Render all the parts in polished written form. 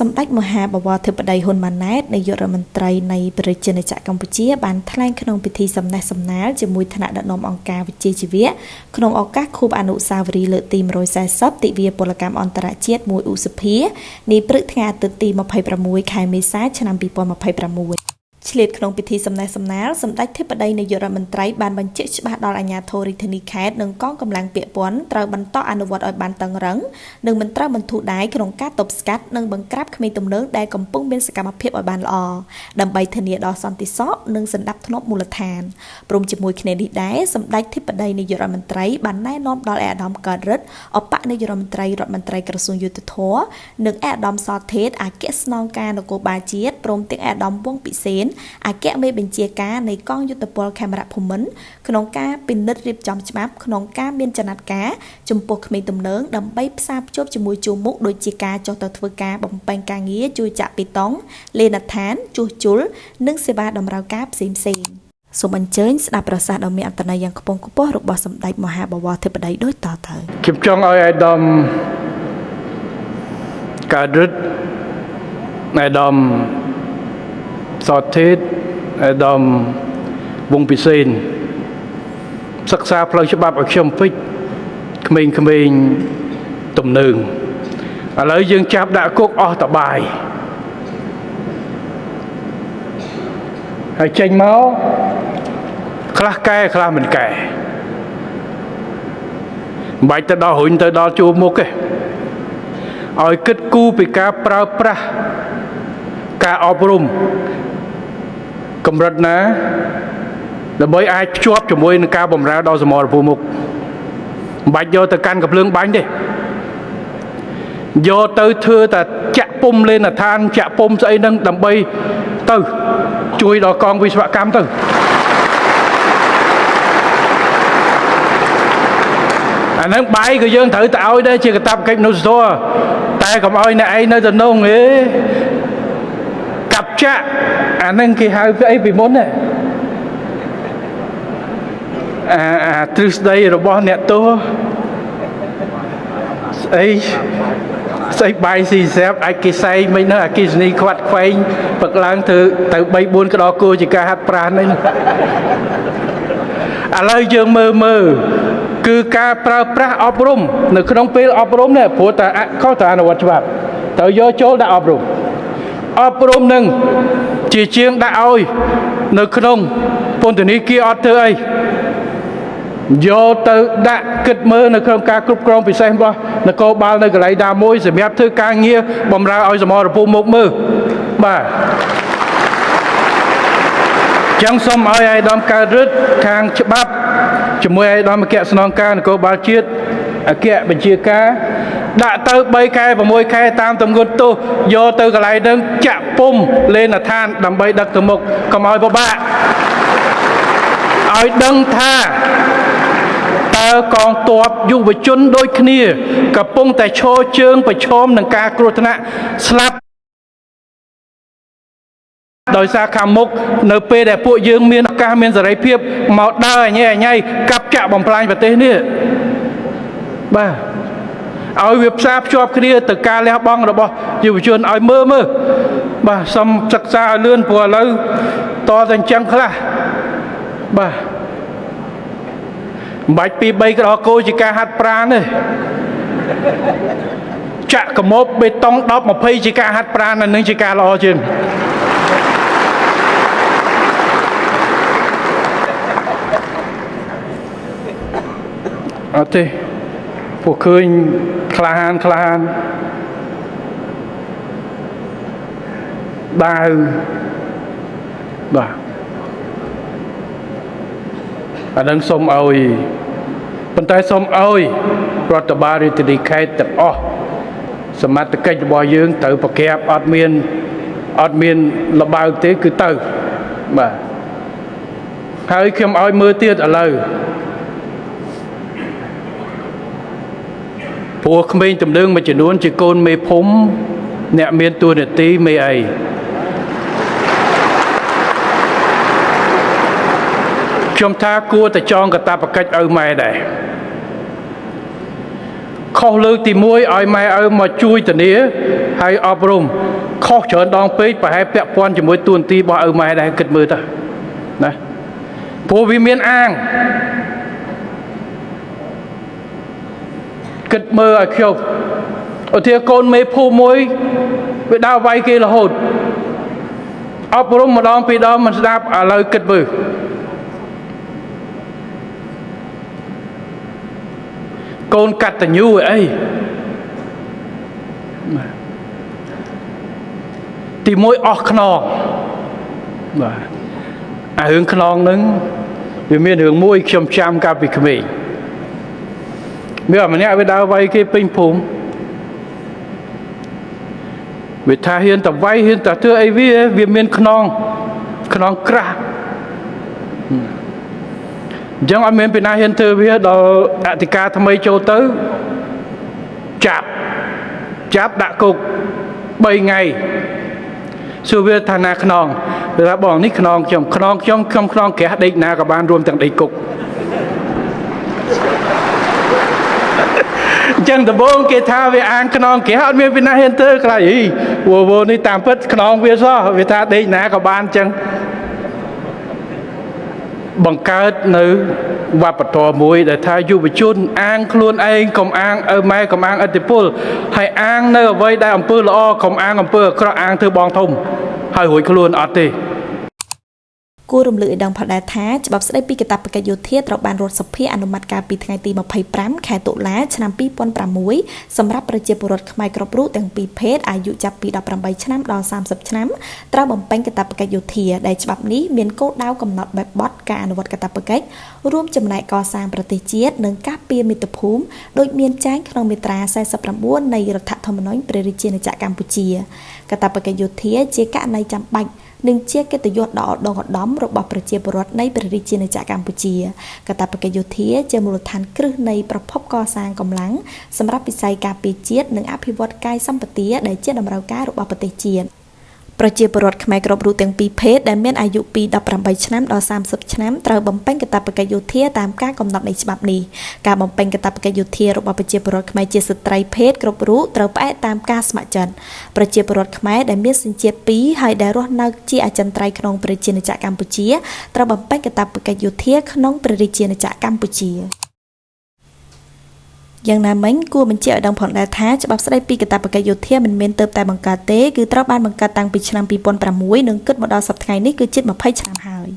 សម្ដេចមហាបវរធិបតីហ៊ុនម៉ាណែតនាយករដ្ឋមន្ត្រីនៃព្រះរាជាណាចក្រកម្ពុជាបានថ្លែងក្នុងពិធីសំណេះសំណាលជាមួយថ្នាក់ដឹកនាំអង្គការវិជ្ជាជីវៈក្នុងឱកាសខួបអនុស្សាវរីយ៍លើកទី140ទិវាពលកម្មអន្តរជាតិ1ឧសភានាព្រឹកថ្ងៃអាទិត្យទី26ខែមេសាឆ្នាំ2026ឆ្លៀតក្នុងពិធីសំណេះសំណាលសម្ដេចធិបតីនាយករដ្ឋមន្ត្រីបានបញ្ជាក់ច្បាស់ដល់អាជ្ញាធររាជធានីខេត្តនិងកងកម្លាំងពាក់ព័ន្ធត្រូវបន្តអនុវត្តឲ្យបានតឹងរឹងនិងមិនត្រូវបន្ធូរដៃក្នុងការទប់ស្កាត់និងបង្ក្រាបក្មេងទំនើងដែលកំពុងមានសកម្មភាពឲ្យបានល្អដើម្បីធានាដល់សន្តិសុខនិងសណ្ដាប់ធ្នាប់មូលដ្ឋានព្រមជាមួយគ្នានេះដែរសម្ដេចធិបតីនាយករដ្ឋមន្ត្រីបានណែនាំដល់ឯកឧត្តមកើតរិទ្ធឧបនាយករដ្ឋមន្ត្រីរដ្ឋមន្ត្រីក្រសួងយុត្តិធម៌និងឯកឧត្តមសថេតអគ្គស្នងការនគរបាលជាតិព្រមទាំងឯកឧត្តមវង្សពិសេនអគ្គមេបញ្ជាការនៃកងយុទ្ធពលខេមរៈភូមិន្ទក្នុងការពិនិត្យរៀបចំច្បាប់ក្នុងការមានចំណាត់ការចំពោះក្មេងទំនើងដើម្បីផ្សារភ្ជាប់ជាមួយជួរមុខដូចជាការចុះទៅធ្វើការបំពេញការងារជួយចាក់បេតុងលេណដ្ឋានជួសជុលនិងសេវាតម្រូវការផ្សេងៗសូមអញ្ជើញស្ដាប់ប្រសាសន៍ដ៏មានអត្ថន័យយ៉ាងខ្ពង់ខ្ពស់របស់សម្ដេចមហាបវរធិបតីដូចតទៅ ខ្ញុំចង់ឲ្យអាដាមកើតរិទ្ធអាដាមសតេតអាដាមវងពិសេនសិក្សាផ្លូវច្បាប់ឲ្យខ្ញុំពេចក្មេងៗទំនើងឥឡូវយើងចាប់ដាក់គុកអស់តបាយហើយចេញមកខ្លះកែខ្លះមិនកែមិនបាច់ទៅដល់រុញទៅដល់ជួរមុខទេឲ្យគិតគូរពីការប្រើប្រាស់ការអប់រំកម្រិតណាដើម្បីអាចភ្ជាប់ជាមួយនឹងការបម្រើដល់សមរភូមិមុខមិនបាច់យកទៅកាន់កំភ្លើងបាញ់ទេយកទៅធ្វើតែចាក់ពុំលេនដ្ឋានចាក់ពុំស្អីហ្នឹងដើម្បីទៅជួយដល់កងវិស្វកម្មទៅអាហ្នឹងបាយក៏យើងត្រូវទៅឲ្យដែរជាកាតព្វកិច្ចមនុស្សធម៌តែកុំឲ្យអ្នកឯងនៅទៅនងអេកាប់ចាក់អាហ្នឹងគេហៅស្អីពីមុនណាអាទ្រឹស្ដីរបស់អ្នកទោសស្អីស្អីបាយស៊ីស្រាប់អាចគេសែងមិនហ្នឹងអាគិសនីខ្វាត់ខ្វែងពឹកឡើងធ្វើទៅ3 4ក្តោគោជាការហាត់ប្រាណហ្នឹងឥឡូវយើងមើលមើលគឺការប្រើប្រាស់អប់រំនៅក្នុងពេលអប់រំនេះព្រោះតែខុសតែអនុវត្តច្បាប់ត្រូវយកចូលដាក់អប់រំអប់រំនឹងជាជាងដាក់ឲ្យនៅក្នុងពន្ធនាគារអត់ធ្វើអីយកទៅដាក់គិតមើលនៅក្នុងការគ្រប់គ្រងពិសេសរបស់នគរបាលនៅកន្លែងណាមួយសម្រាប់ធ្វើការងារបម្រើឲ្យសមរភូមិមុខមើលបាទចឹងសូមឲ្យអាយដាមកើតរិទ្ធខាងច្បាប់ជាមួយអាយដាមអគ្គស្នងការនគរបាលជាតិអគ្គបញ្ជាការដាក់ទៅ3ខែ6ខែតាមទម្ងន់ទោសយកទៅកន្លែងហ្នឹងចាក់ពុំលេនដ្ឋានដើម្បីដឹកទៅមុខកុំឲ្យពិបាកឲ្យដឹងថាតើកងទ័ពយុវជនដូចគ្នាកំពុងតែឈរជើងប្រឈមនឹងការគ្រោះថ្នាក់ស្លាប់ដោយសារខាងមុខនៅពេលដែលពួកយើងមានឱកាសមានសេរីភាពមកដើរអញញ៉ៃកាប់ចាក់បំផ្លាញប្រទេសនេះបាទឲ្យវាផ្សារភ្ជាប់គ្នាទៅការលះបង់របស់យុវជនឲ្យមើលមើលបាទសូមសិក្សាឲ្យលឿនព្រោះឥឡូវតតែអញ្ចឹងខ្លះបាទមិនបាច់ពី3ក្តោគោជាការហាត់ប្រាណទេចាក់កមោបបេតុង10 20ជាការហាត់ប្រាណអានឹងជាការល្អជាងអត់ទេពួកឃើញក្លាហានក្លាហានដាវបាទអានឹងសូមឲ្យប៉ុន្តែសូមឲ្យរដ្ឋបាលរាជធានីខេត្តទាំងអស់សមត្ថកិច្ចរបស់យើងត្រូវប្រក្រាបអត់មានលបើកទេគឺទៅបាទហើយខ្ញុំឲ្យមើលទៀតឥឡូវព្រោះក្មេងទំនើងមួយចំនួនជាកូនមេភូមិអ្នកមានតួនាទីមេអីខ្ញុំថាគួរតែចងកាតព្វកិច្ចឲ្យម៉ែដែរ ខុសលើកទី1ឲ្យម៉ែឪមកជួយធានាហើយអប់រំខុសច្រើនដងពេកប្រហែលពាក់ព័ន្ធជាមួយតួនាទីរបស់ឪម៉ែដែរគិតមើលទៅណាព្រោះវាមានអាងគិតមើលឲ្យខ្ញុំឧទាហរណ៍កូនមេភូមិមួយវាដើរវាយគេរហូតអប់រំម្ដងពីរដងមិនស្ដាប់ឥឡូវគិតមើលកូនកតញ្ញូអីទីមួយអស់ខ្នងបាទអារឿងខ្នងហ្នឹងវាមានរឿងមួយខ្ញុំចាំកាលពីក្មេងមានម្នាក់វាដើរវាយគេពេញភូមិវាថាហ៊ានតែវាយហ៊ានតែធ្វើអីវាមានខ្នងខ្នងក្រាស់អញ្ចឹងអត់មានពីណាហ៊ានធ្វើវាដល់អធិការថ្មីចូលទៅចាប់ដាក់គុក3ថ្ងៃសួរវាថាណាខ្នងវាថាបងនេះខ្នងខ្ញុំខ្នងខ្ញុំខ្ញុំខ្នងក្រាស់ដេកណាក៏បានរួមទាំងដេកគុកអញ្ចឹងដំបូងគេថាវាអាងខ្នងក្រាស់អត់មានពីណាហ៊ានធ្វើខ្លាចអីវ៉ូនេះតាមពិតខ្នងវាសោះវាថាដេកណាក៏បានអញ្ចឹងបង្កើតនៅវប្បធម៌មួយដែលថាយុវជនអាងខ្លួនឯងកុំអាងឪម៉ែកុំអាងឥទ្ធិពលហើយអាងនៅអ្វីដែលអំពើល្អកុំអាងអំពើអាក្រក់អាងធ្វើបងធំហើយរួចខ្លួនអត់ទេគួររំលឹកឲ្យដឹងផងដែរថាច្បាប់ស្តីពីកាតព្វកិច្ចយោធាត្រូវបានរដ្ឋសភាអនុម័តកាលពីថ្ងៃទី25ខែតុលាឆ្នាំ2006សម្រាប់ប្រជាពលរដ្ឋខ្មែរគ្រប់រូបទាំងពីរភេទអាយុចាប់ពី18ឆ្នាំដល់30ឆ្នាំត្រូវបំពេញកាតព្វកិច្ចយោធាដែលច្បាប់នេះមានគោលដៅកំណត់បែបបទការអនុវត្តកាតព្វកិច្ចរួមចំណែកកសាងប្រទេសជាតិនិងការពារមាតុភូមិដូចមានចែងក្នុងមាត្រា49នៃរដ្ឋធម្មនុញ្ញព្រះរាជាណាចក្រកម្ពុជាកាតព្វកិច្ចយោធាជាករណីចាំបាច់និងជាកិត្តិយសដ៏ឧត្តមឧត្តមរបស់ប្រជាពលរដ្ឋនៃព្រះរាជាណាចក្រកម្ពុជាកាតព្វកិច្ចយោធាជាមូលដ្ឋានគ្រឹះនៃប្រភពកសាងកម្លាំងសម្រាប់វិស័យការពារជាតិនិងអភិវឌ្ឍកាយសម្បទាដែលជាតម្រូវការរបស់ប្រទេសជាតិប្រជាពលរដ្ឋខ្មែរគ្រប់រូបទាំងពីរភេទដែលមានអាយុពី18ឆ្នាំដល់30ឆ្នាំត្រូវបំពេញកាតព្វកិច្ចយោធាតាមការកំណត់នៃច្បាប់នេះការបំពេញកាតព្វកិច្ចយោធារបស់ប្រជាពលរដ្ឋខ្មែរជាស្ត្រីភេទគ្រប់រូបត្រូវផ្អែកតាមការស្ម័គ្រចិត្តប្រជាពលរដ្ឋខ្មែរដែលមានសញ្ជាតិពីរហើយដែលរស់នៅជាអចិន្ត្រៃយ៍ក្នុងព្រះរាជាណាចក្រកម្ពុជាត្រូវបំពេញកាតព្វកិច្ចយោធាក្នុងព្រះរាជាណាចក្រកម្ពុជាយ៉ាងណាមិញគួរបញ្ជាក់ឲ្យដឹងផងដែរថាច្បាប់ស្តីពីកាតព្វកិច្ចយោធាមិនមែនទើបតែបង្កើតទេគឺត្រូវបានបង្កើតតាំងពីឆ្នាំ2006និងគិតមកដល់សប្តាហ៍ថ្ងៃនេះគឺជិត20ឆ្នាំហើយ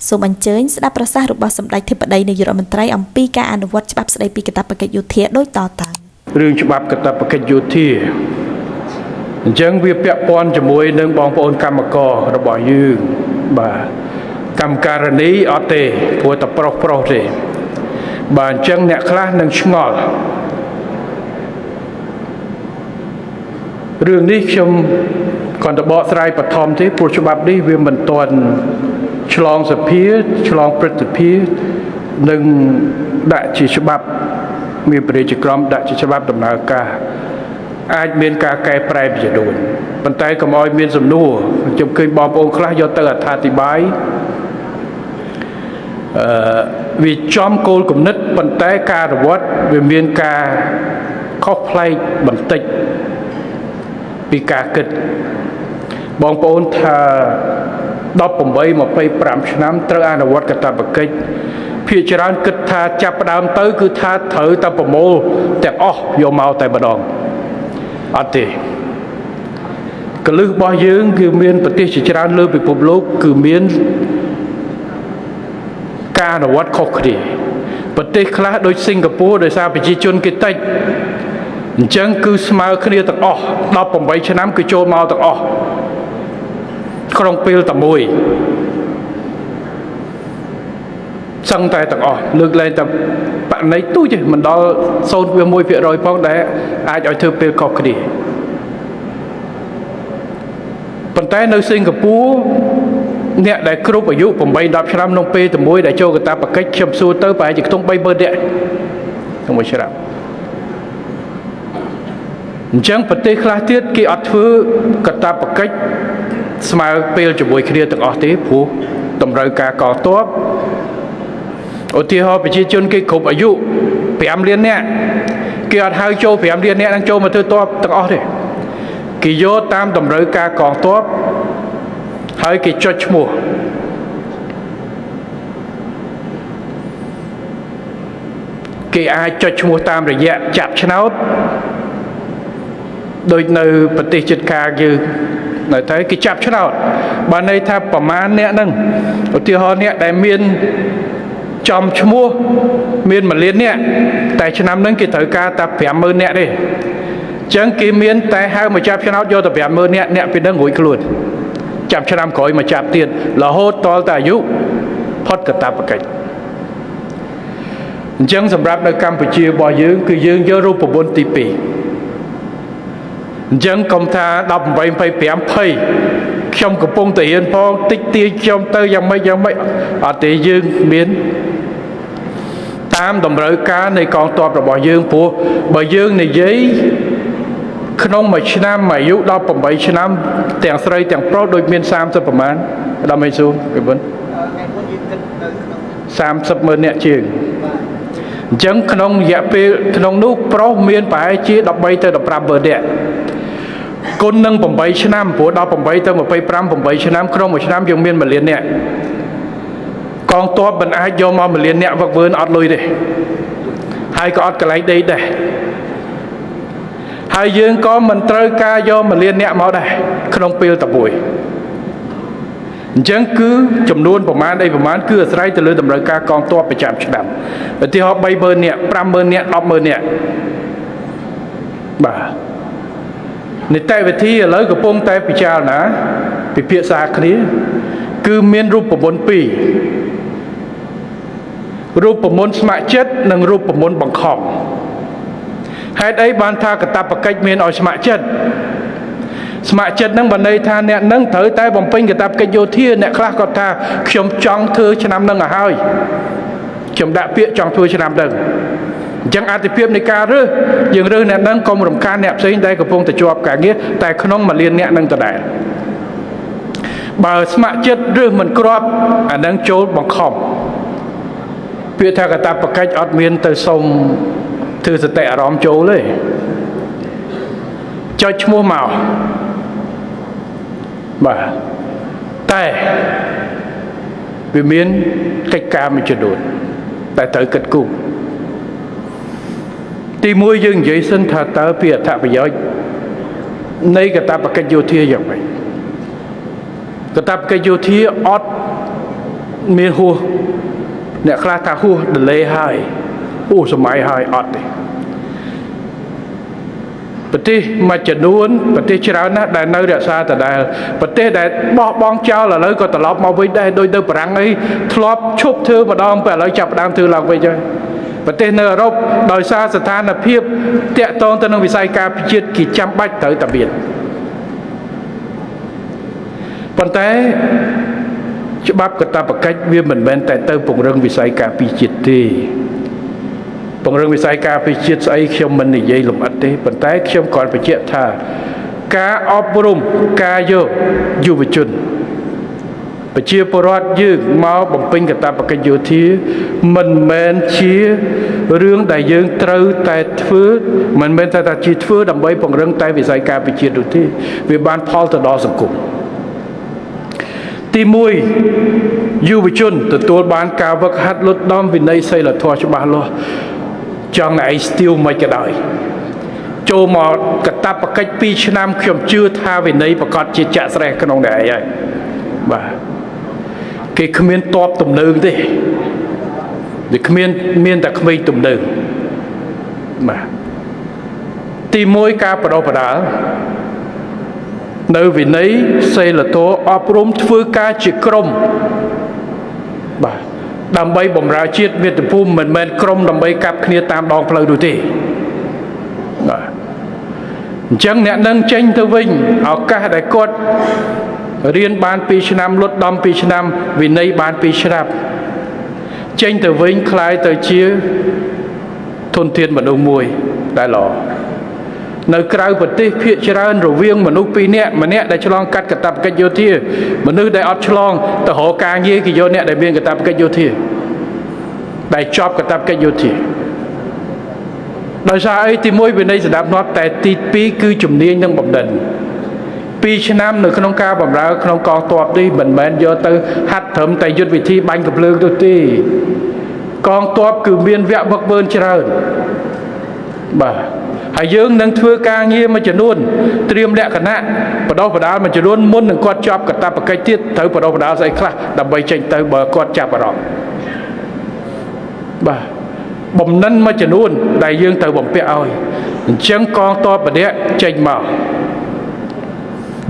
សូមអញ្ជើញស្ដាប់ប្រសាសន៍របស់សម្ដេចធិបតីនាយករដ្ឋមន្ត្រីអំពីការអនុវត្តច្បាប់ស្តីពីកាតព្វកិច្ចយោធាដូចតទៅរឿងច្បាប់កាតព្វកិច្ចយោធាអញ្ចឹងវាពាក់ព័ន្ធជាមួយនឹងបងប្អូនកម្មកររបស់យើងបាទកម្មការនីអត់ទេព្រោះតែប្រុសទេបាទអញ្ចឹងអ្នកខ្លះនឹងឆ្ងល់រឿងនេះខ្ញុំគ្រាន់តែបកស្រាយបឋមទេព្រោះច្បាប់នេះវាមិនទាន់ឆ្លងសភាឆ្លងព្រឹទ្ធសភានិងដាក់ជាច្បាប់មានព្រះរាជក្រមដាក់ជាច្បាប់ដំណើរការអាចមានការកែប្រែជាដូចប៉ុន្តែកុំឲ្យមានសំណួរខ្ញុំឃើញបងប្អូនខ្លះយកទៅអត្ថាធិប្បាយវាចំគោលគំនិតប៉ុន្តែការអនុវត្តវាមានការខុសប្លែកបន្តិចពីការគិតបងប្អូនថា18 25ឆ្នាំត្រូវអនុវត្តកាតព្វកិច្ចភាគច្រើនគិតថាចាប់ផ្ដើមទៅគឺថាត្រូវតែប្រមូលទាំងអស់យកមកតែម្ដងអត់ទេកលឹះរបស់យើងគឺមានប្រទេសជាច្រើនលើពិភពលោកគឺមានការអនុវត្តខុសគ្នាប្រទេសខ្លះដូចសិង្ហបុរីដោយសារប្រជាជនគេតិចអញ្ចឹងគឺស្មើគ្នាទាំងអស់18ឆ្នាំគឺចូលមកទាំងអស់ក្នុងពេលតែមួយសឹងតែទាំងអស់លើកលែងតែបណៃទូចទេមិនដល់ 0.1% ផងដែលអាចឲ្យធ្វើពេលខុសគ្នាប៉ុន្តែនៅសិង្ហបុរីអ្នកដែលគ្រប់អាយុ8 10ឆ្នាំក្នុងពេលតែមួយដែលចូលកាតព្វកិច្ចខ្ញុំសួរទៅប្រហែលជាខ្ទង់30000នាក់ក្នុងមួយឆ្នាំអញ្ចឹងប្រទេសខ្លះទៀតគេអត់ធ្វើកាតព្វកិច្ចស្មើពេលជាមួយគ្នាទាំងអស់ទេព្រោះតម្រូវការកងទ័ពឧទាហរណ៍ប្រជាជនគេគ្រប់អាយុ 5លាននាក់គេអត់ហៅចូល5លាននាក់នឹងចូលមកធ្វើទ័ពទាំងអស់ទេគេយកតាមតម្រូវការកងទ័ពហើយគេចុចឈ្មោះគេអាចចុចឈ្មោះតាមរយៈចាប់ឆ្នោតដូចនៅប្រទេសជិតខាងយើងនៅតែគេចាប់ឆ្នោតបើន័យថាប្រមាណអ្នកហ្នឹងឧទាហរណ៍អ្នកដែលមានចំឈ្មោះមាន1លានអ្នកតែឆ្នាំហ្នឹងគេត្រូវការតែ50000អ្នកទេអញ្ចឹងគេមានតែហៅមកចាប់ឆ្នោតយកតែ50000អ្នកអ្នកពីហ្នឹងរួចខ្លួនចាប់ឆ្នាំក្រោយមកចាប់ទៀតរហូតដល់តែអាយុផុតកាតព្វកិច្ចអញ្ចឹងសម្រាប់នៅកម្ពុជារបស់យើងគឺយើងយករូបមន្តទី2អញ្ចឹងកុំថា18 25 20ខ្ញុំកំពុងតែរៀនផងតិចទាញខ្ញុំទៅយ៉ាងម៉េចយ៉ាងម៉េចអត់ទេយើងមានតាមតម្រូវការនៃកងទ័ពរបស់យើងព្រោះបើយើងនិយាយក្នុងមួយឆ្នាំអាយុ18ឆ្នាំទាំងស្រីទាំងប្រុសដូចមាន30ប្រមាណដល់មិនស៊ូគេបុន30ម៉ឺនអ្នកជាងអញ្ចឹងក្នុងរយៈពេលក្នុងនោះប្រុសមានប្រហែលជា13ទៅ15ម៉ឺនអ្នកគុណនឹង8ឆ្នាំព្រោះ18ទៅ25 8ឆ្នាំក្នុងមួយឆ្នាំយើងមាន1លានអ្នកកងទ័ពមិនអាចយកមក1លានអ្នកវឹកវើអត់លុយទេហើយក៏អត់កន្លែងដេកដែរហើយយើងក៏មិនត្រូវការយក1លានអ្នកមកដែរក្នុងពេលតែមួយអញ្ចឹងគឺចំនួនប្រមាណអីប្រមាណគឺអាស្រ័យទៅលើតម្រូវការកងទ័ពប្រចាំឆ្នាំឧទាហរណ៍30000នាក់50000នាក់100,000នាក់បាទនីតិវិធីឥឡូវកំពុងតែពិចារណាពិភាក្សាគ្នាគឺមានរូបមន្ត2រូបមន្តស្ម័គ្រចិត្តនិងរូបមន្តបង្ខំហេតុអីបានថាកាតព្វកិច្ចមានឲ្យស្ម័គ្រចិត្តស្ម័គ្រចិត្តនឹងបានន័យថាអ្នកនឹងត្រូវតែបំពេញកាតព្វកិច្ចយោធាអ្នកខ្លះគាត់ថាខ្ញុំចង់ធ្វើឆ្នាំនឹងឲ្យហើយខ្ញុំដាក់ពាក្យចង់ធ្វើឆ្នាំនឹងអញ្ចឹងអាទិភាពនៃការរើសយើងរើសអ្នកនឹងកុំរំខានអ្នកផ្សេងដែលកំពុងតែជាប់ការងារតែក្នុង1លានអ្នកនឹងដដែលបើស្ម័គ្រចិត្តរើសមិនគ្រាប់អានឹងចូលបង្ខំពាក្យថាកាតព្វកិច្ចអត់មានទៅសុំធ្វើសតិអារម្មណ៍ចូលទេចុចឈ្មោះមកបាទតែវាមានកិច្ចការមួយចំនួនតែត្រូវគិតគូរទីមួយយើងនិយាយសិនថាតើពីអត្ថប្រយោជន៍នៃកាតព្វកិច្ចយោធាយ៉ាងម៉េចកាតព្វកិច្ចយោធាអត់មានហួសអ្នកខ្លះថាហួសដលេហើយហួសសម័យហើយអត់ទេប្រទេសមួយចំនួនប្រទេសច្រើនណាស់ដែលនៅរក្សាដដែលប្រទេសដែលបោះបង់ចោលឥឡូវក៏ត្រឡប់មកវិញដែរដូចនៅបារាំងអីធ្លាប់ឈប់ធ្វើម្ដងពេលឥឡូវចាប់ផ្ដើមធ្វើឡើងវិញហើយប្រទេសនៅអឺរ៉ុបដោយសារស្ថានភាពតាក់ទងទៅនឹងវិស័យការពារជាតិគេចាំបាច់ត្រូវតែមានប៉ុន្តែច្បាប់កាតព្វកិច្ចវាមិនមែនតែទៅពង្រឹងវិស័យការពារជាតិទេពង្រឹងវិស័យការពារជាតិស្អីខ្ញុំមិននិយាយលម្អិតទេប៉ុន្តែខ្ញុំគ្រាន់បញ្ជាក់ថាការអប់រំការយកយុវជនប្រជាពលរដ្ឋយើងមកបំពេញកាតព្វកិច្ចយោធាមិនមែនជារឿងដែលយើងត្រូវតែធ្វើមិនមែនតែជាធ្វើដើម្បីពង្រឹងតែវិស័យការពារជាតិនោះទេវាបានផលទៅដល់សង្គមទី1យុវជនទទួលបានការវឹកហាត់លត់ដំវិន័យសីលធម៌ច្បាស់លាស់ចង់ឯងស្ទាវមិនក៏ដោយចូលមកកាតព្វកិច្ច2ឆ្នាំខ្ញុំជឿថាវិន័យប្រកាសជាចាក់ស្រេះក្នុងនេះឯងហើយបាទគេគ្មានតបទំនើងទេវាគ្មានមានតែក្មេងទំនើងបាទទី1ការបដិបដាលនៅវិន័យសីលធម៌អប់រំធ្វើការជាក្រុមបាទដើម្បីបម្រើជាតិមាតុភូមិមិនមែនក្រុមដើម្បីកាប់គ្នាតាមដងផ្លូវនោះទេបាទអញ្ចឹងអ្នកនឹងចេញទៅវិញឱកាសដែលគាត់រៀនបាន2ឆ្នាំលត់ដំ2ឆ្នាំវិន័យបាន2ឆ្នាំចេញទៅវិញคล้ายទៅជាធនធានមនុស្សមួយដែលល្អនៅក្រៅប្រទេសភាគច្រើនរវាងមនុស្ស2នាក់ម្នាក់ដែលឆ្លងកាត់កាតព្វកិច្ចយោធាមនុស្សដែលអត់ឆ្លងទៅរកការងារគេយកអ្នកដែលមានកាតព្វកិច្ចយោធាដែលជាប់កាតព្វកិច្ចយោធា ដោយសារអីទី1វិន័យស្ដាប់ធ្នាប់តែទី2គឺជំនាញនិងបំណិន2ឆ្នាំនៅក្នុងការបម្រើក្នុងកងទ័ពនេះមិនមែនយកទៅហាត់ត្រឹមតែយុទ្ធវិធីបាញ់កំភ្លើងនោះទេកងទ័ពគឺមានវគ្គវឹកវើច្រើនបាទហើយយើងនឹងធ្វើការងារមួយចំនួនត្រៀមលក្ខណៈបដោះបដាលមួយចំនួនមុននឹងគាត់ជាប់កាតព្វកិច្ចទៀតត្រូវបដោះបដាលស្អីខ្លះដើម្បីចេញទៅបើគាត់ចាប់អារម្មណ៍បាទបំណិនមួយចំនួនដែលយើងត្រូវបំពាក់ឲ្យអញ្ចឹងកងទ័ពម្នាក់ចេញមក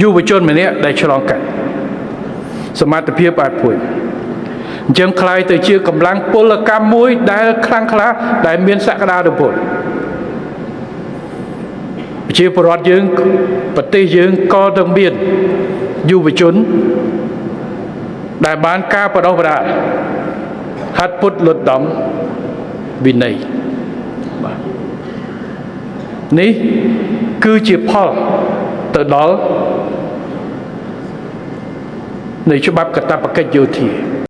យុវជនម្នាក់ដែលឆ្លងកាត់សមត្ថភាពអាចពួយអញ្ចឹងคล้ายទៅជាកម្លាំងពលកម្មមួយដែលខ្លាំងក្លាដែលមានសក្តានុពលប្រជាពលរដ្ឋយើងប្រទេសយើងក៏នឹងមានយុវជនដែលបានការបដោះបដាលហាត់ពុតលុតដំវិន័យបាទនេះគឺជាផលទៅដល់នៃច្បាប់កាតព្វកិច្ចយោធា។